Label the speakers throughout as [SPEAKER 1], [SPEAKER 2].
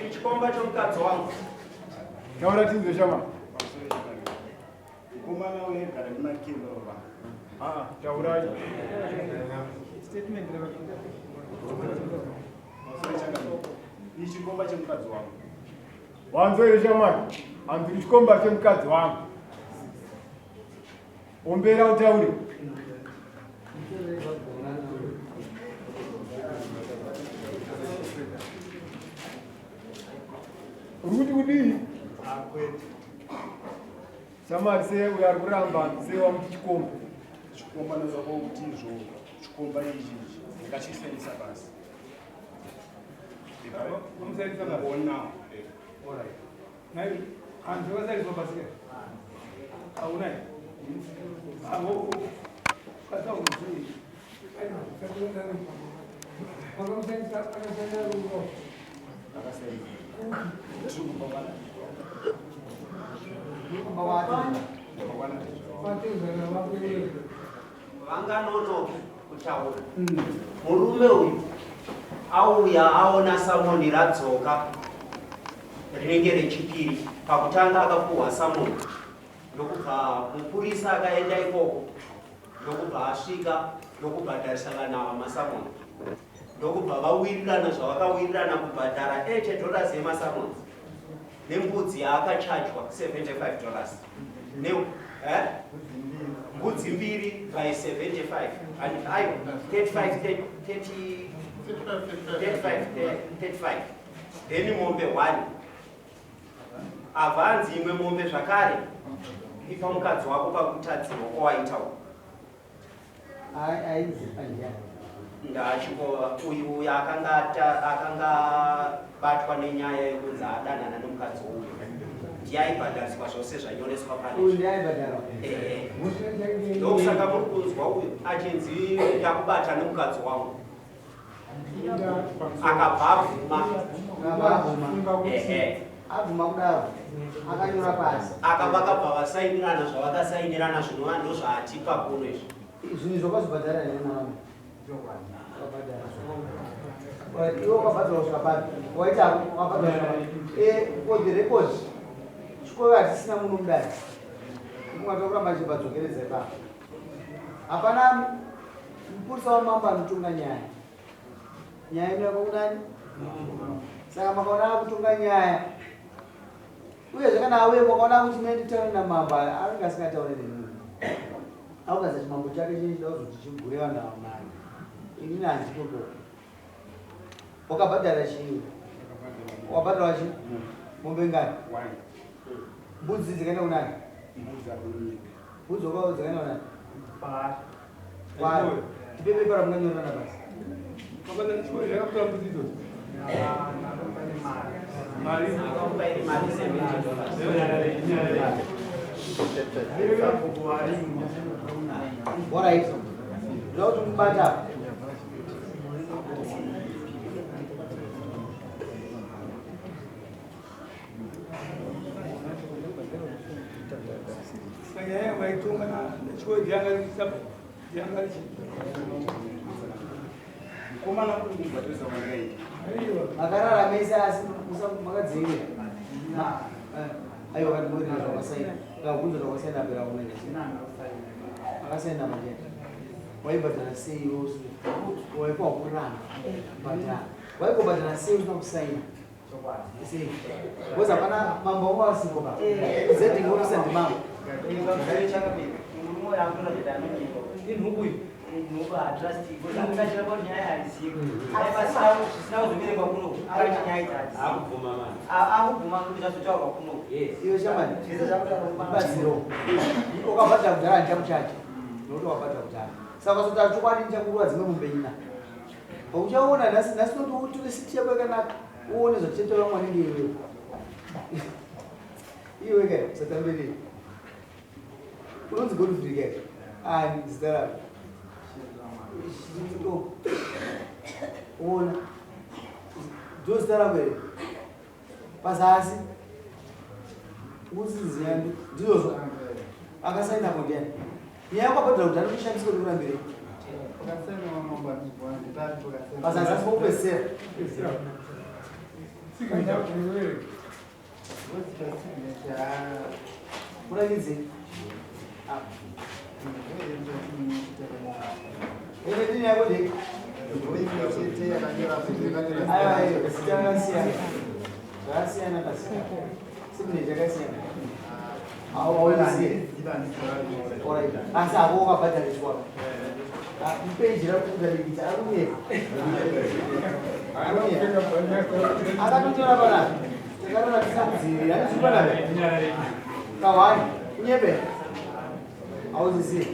[SPEAKER 1] Ndiri chikomba chomukadzi wangu.
[SPEAKER 2] Taura tinzwe shama.
[SPEAKER 3] Mukomana uye gara nemakemba baba.
[SPEAKER 2] Ah, taurai.
[SPEAKER 4] Statement
[SPEAKER 3] Ni chikomba chemukadzi wangu.
[SPEAKER 2] Wanzwa here shamwari? Hanzi uri chikomba chemukadzi wangu. Ombera utaure. Uri kuti kudii? Shamwari sei uyo ari kuramba sei wamuti chikomba?
[SPEAKER 3] Chikomba ndozvako kuti izvo chikomba ichi ndakachisainisa pasi.
[SPEAKER 4] Wamusainisa pasi?
[SPEAKER 3] Ona.
[SPEAKER 4] Alright. Nai, hanzi wakasainiswa pasi ke? Hauna here? Aho, kataura sei? Wakamusainisa akasaina ruoko.
[SPEAKER 3] Akasaina. Tiri kumba kwana. Kumba kwana.
[SPEAKER 4] Kwatezvara vako iwewe.
[SPEAKER 1] Vanganonoke kutaura. Murume uyu auya aona samoni radzoka rinenge rechipiri. Pakutanga akapuhwa samoni ndokubva mupurisa akaenda ikoko ndokubva asvika ndokubhadharisa vanhu ava masamoni ndokubva vawirirana zvavakawirirana kubhadhara 80 dollars yemasamons nembudzi yaakachajwa 75 dollars ne eh? Mbudzi mbiri by 75 and ayo 35 30 35 35, then mombe 1 avhanzi imwe mombe zvakare ipa mukadzi wako pakutadzirwa kwawaita uku.
[SPEAKER 5] Ainzi panjani?
[SPEAKER 1] Ndachikova uyu uyu akanga akanga batwa nenyaya yekunzi adanana nomukadzi uyu ndiye aibhadhariswa zvose zvanyoreswa
[SPEAKER 5] Uyu
[SPEAKER 1] pane.
[SPEAKER 5] ndiye aibhadharwa.
[SPEAKER 1] Ehe. Ndokusaka muri kunzwa uyu achinzi ndakubata nemukadzi wangu, akabva abvuma.
[SPEAKER 5] Akabva abvuma.
[SPEAKER 1] Ehe.
[SPEAKER 5] Abvuma kudaro akanyora pasi.
[SPEAKER 1] Akavakabva vasainirana zvavakasainirana, zvinova ndozvaatipa kuno izvi.
[SPEAKER 5] Zvinhu zvakazobhadhara here mwana wangu? Wakabhadhara. Alright, iwe wakabhadhara kusvika papi? Waita wakabhadhara kusvika papi? For the record, chikoro hatisina muno mudare. Mungatoda kuramba chibadzokeredza ipapo. Hapana mupurisa wamambo anotonga nyaya. Nyaya inoyakwa kunani? Saka makaona akutonga nyaya uyezve kana auye makaona kuti mene nditaure namambo anenge asingataure nemi, aukaza chimambo chake chinochida kuzoti chigure vanhu ava mari, inini handiko. Wakabhadhara chii? Wakabhadhara chii? Mombe ngani?
[SPEAKER 3] One.
[SPEAKER 5] Mbudzi dzikaenda kunani?
[SPEAKER 3] Mbudzi abunyika.
[SPEAKER 5] Mbudzi wakao dzikaenda kunani? Kwari. Tipe pepa ramunganyorerana basi.
[SPEAKER 4] Zvakatora mbudzi idzodzo mari.
[SPEAKER 1] Akamupa iri mari 70 dollars.
[SPEAKER 5] Alright, ndoda kuti mubate apa.
[SPEAKER 4] Saka nyaya vaitonga nachikoro yanga richi
[SPEAKER 3] Mukomana uri kumubhadharisa kwandakaita.
[SPEAKER 4] Aiwa.
[SPEAKER 5] Makarara mese asi makadzivirira. Aiwa, kati muri zvakasaina kakubvunza zvakasaina pera kumene akasaina machena. Waibhadhara sei iwe waipa kuramba bhadhara? Waigobhadhara sei usina kusaina sei? Because hapana mambo wangu asipo pa zeding officer ndimambo.
[SPEAKER 6] Inhubu iyi, inhubu hatrust because akachira kuti nyaya haiziki zvisina kuzoverengwa kuno, akati nyaya idzi hadziziki.
[SPEAKER 1] Akubvuma mani.
[SPEAKER 6] Akubvuma kuti zvazotaurwa kuno.
[SPEAKER 5] Iwe shamani.
[SPEAKER 6] Zvese zvakutaurwa.
[SPEAKER 5] Batsiro ukabhadhara kudhara handichakuchaja nokuti wakabhadhara kudhara, saka ukazotaura chokwadi ndichakurwa dzimwe mombe ina. Uchaona nhasi, nhasi noti utore siti yako yakanaka uone zvatichaita vamwe vanenge iwewe. Iwe kai usatambirei, unonzi Godfrey kai? Ani zita rako? Ona, ndo zita rako here pazasi? Usinziyambi ndizvozvo. Akasainapo ndiani? Nyaya yakabhadhara kuti anokushandiswa nekurambirei pazasi asi pokupedzisera.
[SPEAKER 2] Signature.
[SPEAKER 5] Kurakidze. Ine ndini yako ndiki. Aiwa, aiwa, zita rakasiyana. Zvakasiyana kasi. Signature yakasiyana. Auziye. Alright. Asi avo wakabhadhariswa. Mupeji rakuda dikita ari kunyepa. Ari kunyepa. Akatotora panapa. Takarara tisina kudzivirira. Handizvi panapa. Kahwani. Kunyepe. Auziziye.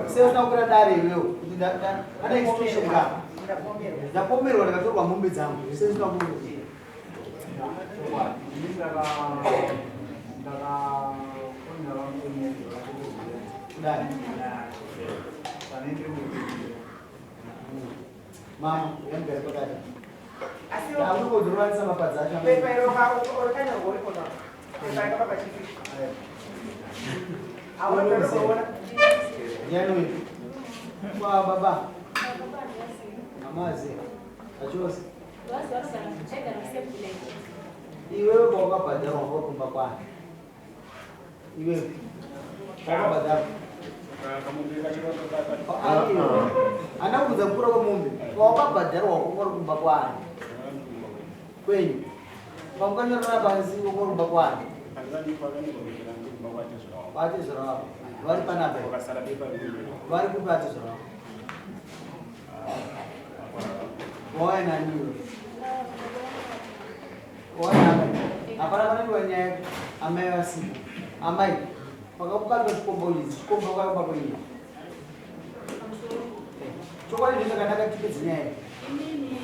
[SPEAKER 5] Sei usina kukwira dare iwewe kuti ane extortion ka. Ndapomerwa ndakatorwa mombe dzangu. Sei usina kukwira. Kudai. Mama, yamugare pakati. Ndakutokodzorovanisa mapadza acho.
[SPEAKER 7] Pepa iro rakanyorwa uri kona. Pepa yakababa chipi. Aona kuona.
[SPEAKER 5] Ndiani uyu? Kwa baba. Amazi. Achose. Iwewe pawakabhadharwa wakumba kwani? Iwewe. Wakabhadharwa. Ana kubvunza kukura kwemombe. Pawakabhadharwa wakanga uri kumba kwani? Kwenyu. Pamukanyorana pasi wakanga uri kumba kwani? Vatezvara vako. Vari panapa. Vari kupi vatezvara vako? Wauya nani iwe? Wauya naamai. Hapana panoitwa nyaya amai vasipo. Amai, pakabatwa chikomba ichi, chikomba kwakabatwa iye. Chokwadi ndicho chakanaka tipedze nyaya iyi.
[SPEAKER 8] Inini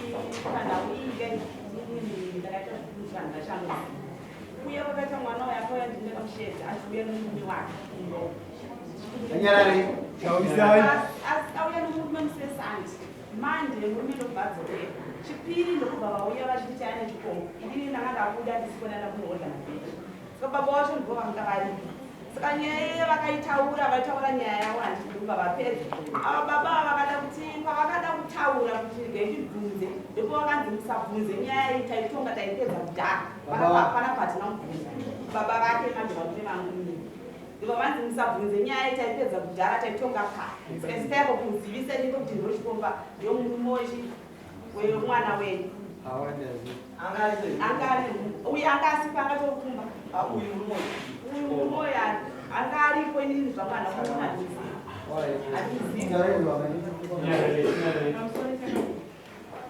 [SPEAKER 8] panhau iyi kai inini ndakaita zvekuti vanhu vashanu uye kwakaita mwana uyo akauya ndinekamushedza achiuya nomurume wake.
[SPEAKER 5] Nyarare.
[SPEAKER 2] Taurisai.
[SPEAKER 8] Asi auya nomurume musesandi manje murume ndokubva adzokera chipiri ndokubva vauya vachiti ane chikomba inini ndanga ndabuda ndisikonana kunohodha mabheji saka baba wacho ndivo vanga varipo saka nyaya iye vakaitaura vaitaura nyaya yavo handiti ndokubva vapedza ava baba ava vakada kuti pavakada kutaura kuti regai ndibvunze ndipo vakanzi musabvunze nyaya iyi taitonga taipedza kudhara panapa hatina kubvunza baba vake manje varume vangu inini ndibva vanzi musabvunze nyaya iyi taipedza kudhara taitonga kare saka isi taiko kuzivisa ndiko kuti ndiro chikomba ndiyo murume wemwana wenyu anga ari uyu anga asipo angatokumba uyu murume uyu murume uyu anga aripo inini zvamwana murume handizivi.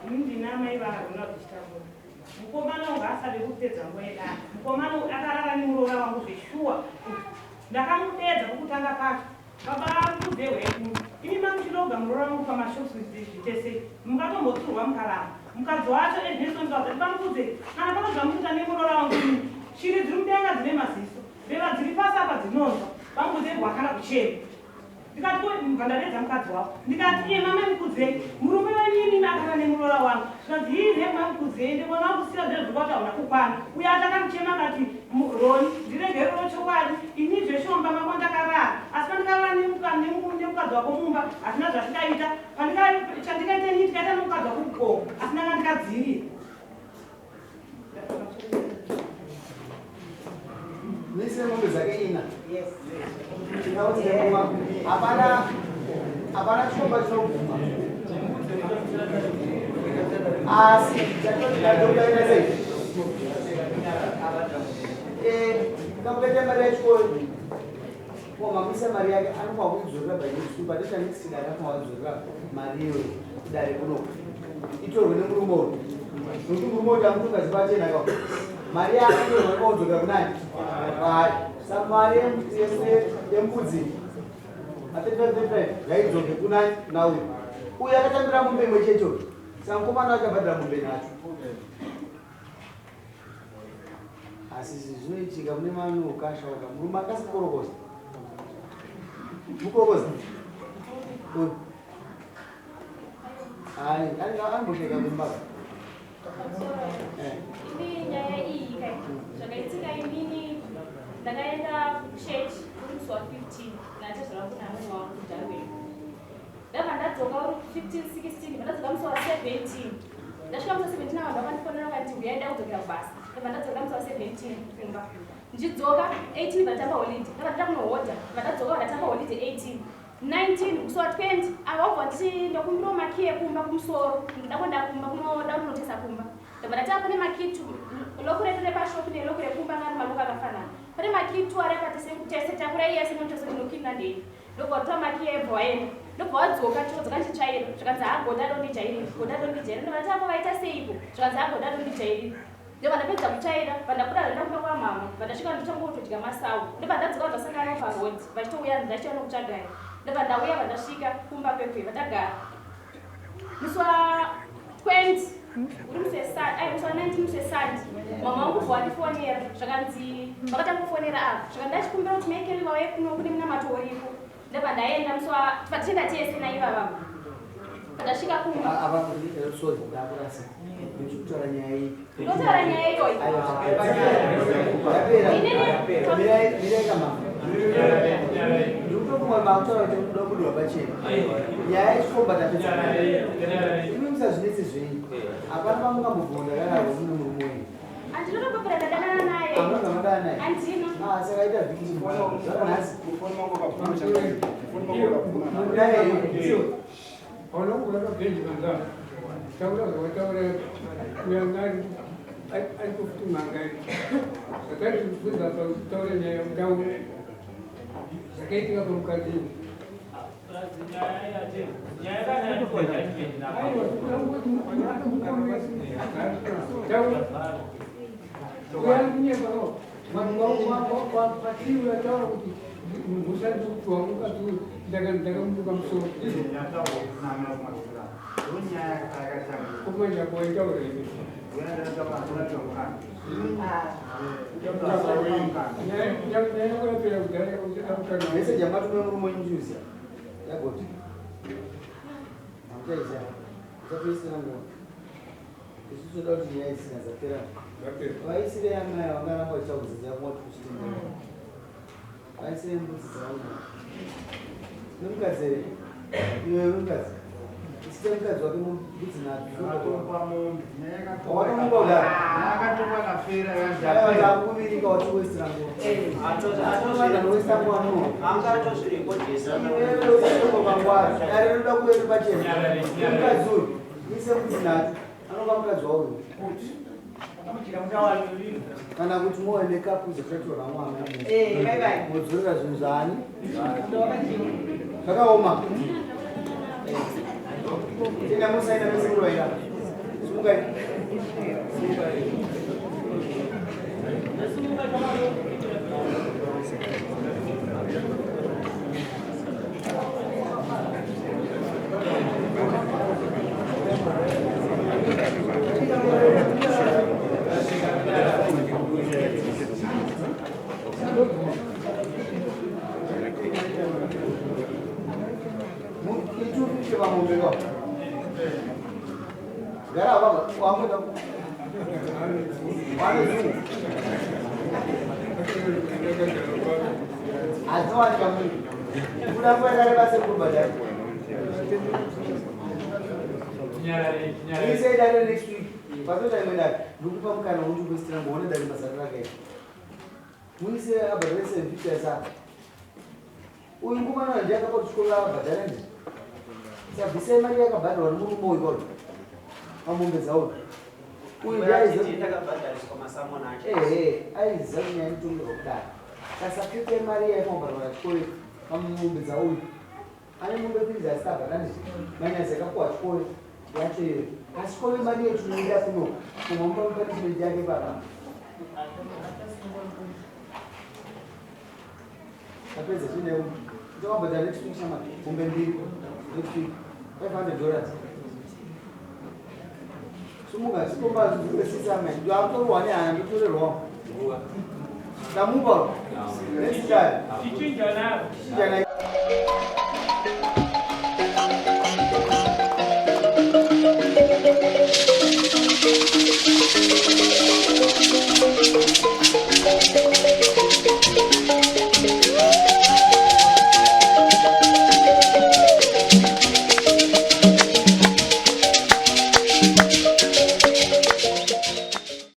[SPEAKER 9] Ini ndina mai vaharuna kuchitakura. Mukomana uyu ngaasade kupedza nguva yedare. Mukomana uyu akarara nemuroora wangu zveshuwa. Ndakamudedza kwekutanga pacho. Baba vakudze hweku. Imi mamuchiloga muroora wangu pamashops zvitese. Mukatomboturwa mukaramba. Mukadzi wacho Edmilson Ndauza ndipamukudze. Kana pane zvamukuita nemuroora wangu imi. Shiri dziri mudenga dzine maziso. Mbeva dziri pasi apa dzinonzwa. Vamukudze wakana kuchema. Ndikati ko ndibva ndadedza mukadzi wavo. Ndikati iye mama mukudzei. Murume wenyu imimi akarara nemuroora wangu. Zvikanzi hii nhai mama mukudzei ndimwana wangu siya zve zviri hauna kukwana. Uyo atakamuchema akati Roni ndiregerero chokwadi ini zveshuwa mumba mako ndakarara asi pandikarara nemukadzi wako mumba hazvina zvandikaita chandikaita ini ndikaita nemukadzi wako kugomo asi ndanga ndikadzirira.
[SPEAKER 5] Mise mombe dzake ina. Hapana hapana chikomba chinobvuma. Asi chatinoda sei? Eh, kakuita mari yechikoro. Ko mamisa mari yake anofanira kuidzorera by next week, but next dare anofanira kuidzorera mari iyoyo kudare kuno. Itorwe nemurume uyu. Nokuti murume uyu tamutunga zipachena ka. Mari yake inofanira kudzokera kunani? Kwaari. Saka mari yembudzi ma35 ngaidzoke kunani? Kuna uyu. Uyu akatambira mombe imwe chete uyu. Saka mukomana wacho abhadhara mombe nhatu. Asi izvi zvinoitika mune mamwe ukasha waka murume akasikorokoza. Mukorokoza. Uyu. Hayi, angosheka kumba.
[SPEAKER 10] Ini nyaya iyi kai zvakaitika inini ndakaenda kuchechi uri musi wa 15 natezvara kuna amai wangu kudarwin ndabva ndadzoka uri 15 16 ndadzoka musi wa 17 ndasvika musi wa 17 ava ndakandifonera vakati Yaida kudzokera kubasa. Ndobva ndadzoka musi wa 17 kumba. Ndichidzoka 18 vatamba holiday. Ndobva ndaenda kunohodha. Vandadzoka vakatamba holiday 18. 19 musi wa 20 ava wabva nditi ndokumbirawo makiyi ekumba kumusoro. Ndoda kuenda kumba kunoda kunotesa kumba. Ndobva ndati pane makiyi loko redu repashopu neloko rekumba ngari maloko akafanana. Pane makiyi two ari apa tese tese takurai yese notese tinokina ndei. Ndobva watora makiyi aibva waenda. Ndobva wadzoka tichodzoka ndichitsvaira. Zvikanzi haa goda dondijairira. Goda dondijairira. Ndobva ndati ako vaita seiko? Zvikanzi haa goda dondijairira. Ndobva ndapedza kutsvaira, bva ndabuda ndaenda kumba kwamama, bva ndasvika ndichango kutodya masawu. Ndobva ndadzoka ndasangana navo paroad vachitouya ndachiona kutsvagai. Ndobva ndauya bva ndasvika kumba kwekwe vandagara. Musi wa 20 uri musi ai musi wa 19 musi weSunday mama vangu bva vandifonera zvakanzi vakatanga kufonera ava zvakanzi ndachikumbira kuti Michael vauye kuno kune munamato uripo. Ndobva ndaenda musi wa tichienda tese naivava. Ndasvika kumba.
[SPEAKER 5] Ava sorry, ndakurasa. Ndichikutaura nyaya iyi.
[SPEAKER 10] Ndotaura nyaya iyoyi.
[SPEAKER 5] Yapera.
[SPEAKER 10] Inini
[SPEAKER 5] Mirai mirai kamama. Ndikutofunga makutaura kuti kuda kubudirwa pachena. Nyaya yechikomba tapedza nayo. Imi musazvinetse zvenyu. Hapana pamungambobvunda kararwa mune murume wenyu.
[SPEAKER 10] Andinotobvira ndadanana naye.
[SPEAKER 5] Hamuna zvamadana naye.
[SPEAKER 10] Andina.
[SPEAKER 5] Ah, saka ita victim. Zvakanasi.
[SPEAKER 4] Hauna kurara bhenji manzana. Taura zvawataura uyanga ari kufuti mangari. Zvakati kubvunza pakutaura nyaya mutauro. Zvakaitika pamukadzi. Aiwa, taura. Uya ari kunyepa no. Patiri uyataura kuti musati kuti wamukadzi uyu ndakamutuka musoro. Ndizvo. Kumanja kuwaitaura imi. Nyaya yakurapira kudhara kuti arukana.
[SPEAKER 5] Message yamatumira murume wenyu juzi. Yagoti. Hamuchaisa. Usatoisira nguva. Isu toda kuti nyaya isina dzapera. Vaisire amai vangaramba vachiita kumwa tukuchitendera. Vaisire mbudzi dzavo. Nemukadzi here? Iwe mukadzi. Isite mukadzi wake mbudzi nhatu. Wakamupa kudaro. Aiwa ndakumirika wachiwestera nguva. Westa nguva no.
[SPEAKER 1] Angatozvirekodhesa.
[SPEAKER 5] Iwewe usatoko mangwara. Dare rinoda kuenda pachena. Mukadzi uyu ise mbudzi nhatu. Anopa mukadzi wauyu. Kana kuti muone kapu dzakatorwa mwana.
[SPEAKER 7] Eh, bye bye.
[SPEAKER 5] Modzorera zvinhu zvaani? Zvakaoma. Tenda musaina mese kuroera. Simukai. Simukai. Itufike pamombe kwa. Gara wanga wamuda. Wane zungu. Azowanika munhu. Kuda nguva yakareba sekubhadhara. Isei dare next week. Patoita imwe dare. Ndikupa mukana wekuti kuisira ngoone dare mazariro rakaita. Muise abhadhare 750 yasara. Uyu mukomana ndiye akapa kuchikoro abhadhara ndi. Sabvisai mari yakabhadharwa nemurume uyu kwacho. Pamombe dzawo. Uyu ndiye aiziva
[SPEAKER 1] Ndakabhadhariswa masamona acho.
[SPEAKER 5] Ehe, aiziva kuti nyaya inotongerwa kudai. Kasapfeke mari yaifambwa chikoro pamombe dzauyu. Ane mombe mbiri dzasingabhadhari manyazi akapuwa chikoro yacho iyoyo. Asi chikoro mari yetu inoenda kuno kumamupa punishment yake papa. Tapedza chine ndakabhadhara next week shama mombe mbiri next week $500. Sumuka chikomba zvikwesisa mai ndakutorwa nehana ndotorerwawo. Ndamupa next time.
[SPEAKER 9] Chichinja navo.
[SPEAKER 5] Chichinja naye.